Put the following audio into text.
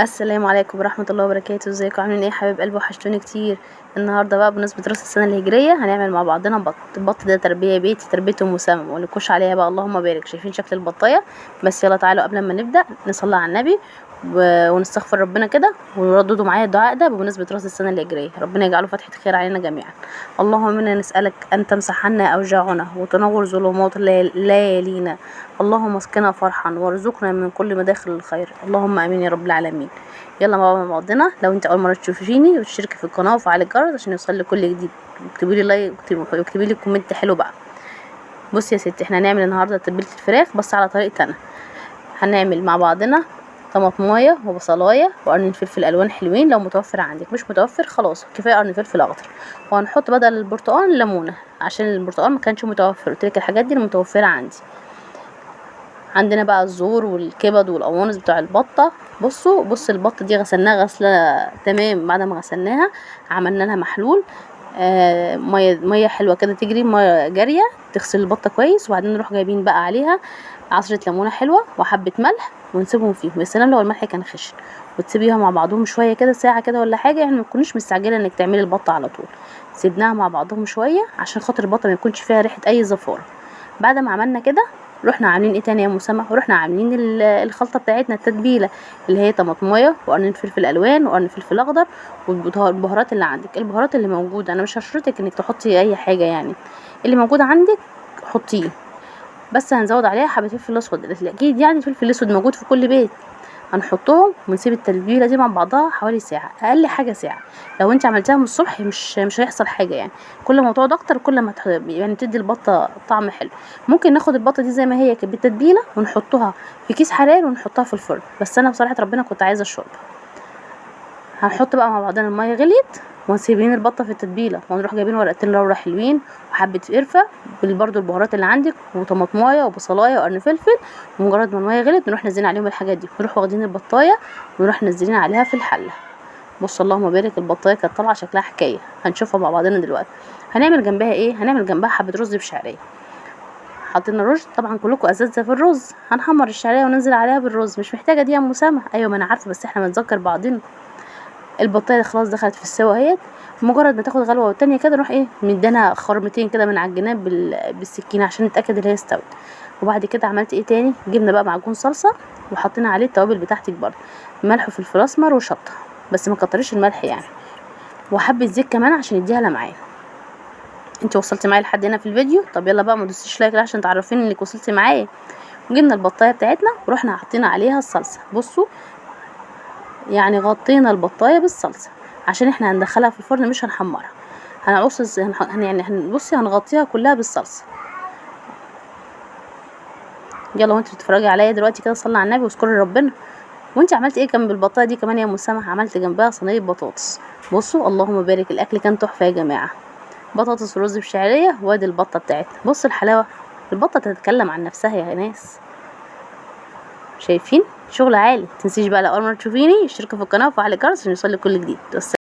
السلام عليكم ورحمة الله وبركاته. ازيكم عاملين ايه يا حبايب قلبي؟ وحشتوني كتير. النهارده بقى بمناسبة راس السنة الهجرية هنعمل مع بعضنا بط. البط ده تربية بيتي، تربية ام سلمى، ما اقولكوش عليها بقى، اللهم بارك. شايفين شكل البطاية؟ بس يلا تعالوا قبل ما نبدأ نصلي على النبي ونستغفر ربنا كده، ورددوا معايا الدعاء ده بمناسبة راس السنة الهجرية، ربنا يجعله فتحة خير علينا جميعا. اللهم انا نسألك ان تمسح عنا اوجاعنا وتنور ظلمات ليالينا، اللهم اسقنا فرحا وارزقنا من كل مداخل الخير، اللهم امين يا رب العالمين. يلا مع بعضنا، لو انت اول مرة تشوفيني وتشتركي في القناة وفعلي الجرس عشان يوصل لك كل جديد، واكتبي لي like واكتبي لي comment حلو بقى. بصي يا ستي، احنا هنعمل النهارده تتبيله الفراخ بس على طريقتي انا. هنعمل مع بعضنا طماطمايه وبصلايه وقرن فلفل الوان حلوين لو متوفر عندك، مش متوفر خلاص كفاية قرن فلفل اخضر. وهنحط بدل البرتقال ليمونه عشان البرتقال ما كانش متوفر، قلت لك الحاجات دي المتوفرة عندي. عندنا بقى الزور والكبد والقوانص بتاع البطة. بصوا البطة دي غسلناها غسله تمام، بعد ما غسلناها عملنا لها محلول، مية حلوة كده تجري، مية جارية تغسل البطة كويس. وبعدين نروح جايبين بقى عليها عصره ليمونه حلوة وحبه ملح ونسيبهم فيهم. يا سلام لو الملح كان خشن، وتسيبيها مع بعضهم شوية كده، ساعة كده ولا حاجة، يعني ما تكونيش مستعجلة انك تعملي البطة على طول. سيبناها مع بعضهم شوية عشان خاطر البطة ما يكونش فيها ريحه اي زفاره. بعد ما عملنا كده رحنا عاملين ايه تاني يا ام سما؟ رحنا عاملين الخلطة بتاعتنا، التتبيله اللي هي طماطمايه وقرن فلفل الوان وقرن فلفل اخضر والبهارات اللي عندك، البهارات اللي موجودة. انا مش هشرطك انك تحطي اي حاجة، يعني اللي موجود عندك حطيه، بس هنزود عليها حبه فلفل اسود، اكيد يعني الفلفل الاسود موجود في كل بيت. هنحطهم ونسيب التتبيله دي مع بعضها حوالي ساعة، اقل حاجة ساعة. لو انت عملتيها من الصبح مش هيحصل حاجة، يعني كل ما تقعد اكتر كل ما تدي البطة طعم حلو. ممكن ناخد البطة دي زي ما هي كده بالتتبيله ونحطها في كيس حراري ونحطها في الفرن، بس انا بصراحة ربنا كنت عايزه الشوربة. هنحط بقى مع بعضنا، المية غليت ونسيبين البطة في التتبيله، ونروح جايبين ورقتين لورا حلوين وحبه قرفه برضو البهارات اللي عندك وطماطمايه وبصلايه وقرن فلفل. ومجرد ما المية غلت نروح نازلين عليهم الحاجات دي، نروح واخدين البطايه ونروح نازلين عليها في الحلة. بص اللهم بارك، البطايه كانت طالعه شكلها حكاية، هنشوفها مع بعضنا دلوقتي. هنعمل جنبها ايه؟ هنعمل جنبها حبه رز بشعريه. حاطين الرز طبعا كلكم اساتذة في الرز، هنحمر الشعرية وننزل عليها بالرز. مش محتاجه دي يا ام سما؟ ايوه ما انا عارفه، بس احنا بنذكر بعضنا. البطايه خلاص دخلت في السوا اهيت، مجرد ما تاخد غلوه والتانية كده نروح ايه مدينا خرمتين كده من على الجناب بالسكينة عشان نتاكد ان هي استوت. وبعد كده عملت ايه تاني؟ جبنا بقى معجون صلصه وحطينا عليه التوابل بتاعتك برده، ملح وفلفل اسمر وشطه، بس ما كتريش الملح يعني، وحبه زيت كمان عشان يديها لمعان. انت وصلتي معايا لحد هنا في الفيديو؟ طب يلا بقى ما تدوسيش like عشان تعرفيني انك وصلتي معايا. وجبنا البطايه بتاعتنا ورحنا حطينا عليها الصلصه. بصوا يعني غطينا البطايه بالصلصه عشان احنا هندخلها في الفرن مش هنحمرها، هنعص يعني بصي هنغطيها كلها بالصلصه. يلا وانت بتتفرجي عليا دلوقتي كده صلي على النبي واذكري ربنا. وانت عملتي ايه جنب البطايه دي كمان يا ام سما؟ عملت جنبها صينية بطاطس. بصوا اللهم بارك، الاكل كان تحفة يا جماعة، بطاطس ورز بشعريه وادي البطة بتاعتنا. بصوا الحلاوة، البطة تتكلم عن نفسها يا ناس، شايفين شغل عالي. متنسيش بقى لو اول مرة تشوفيني اشتركي في القناة وفعلي الجرس عشان يوصلك كل جديد.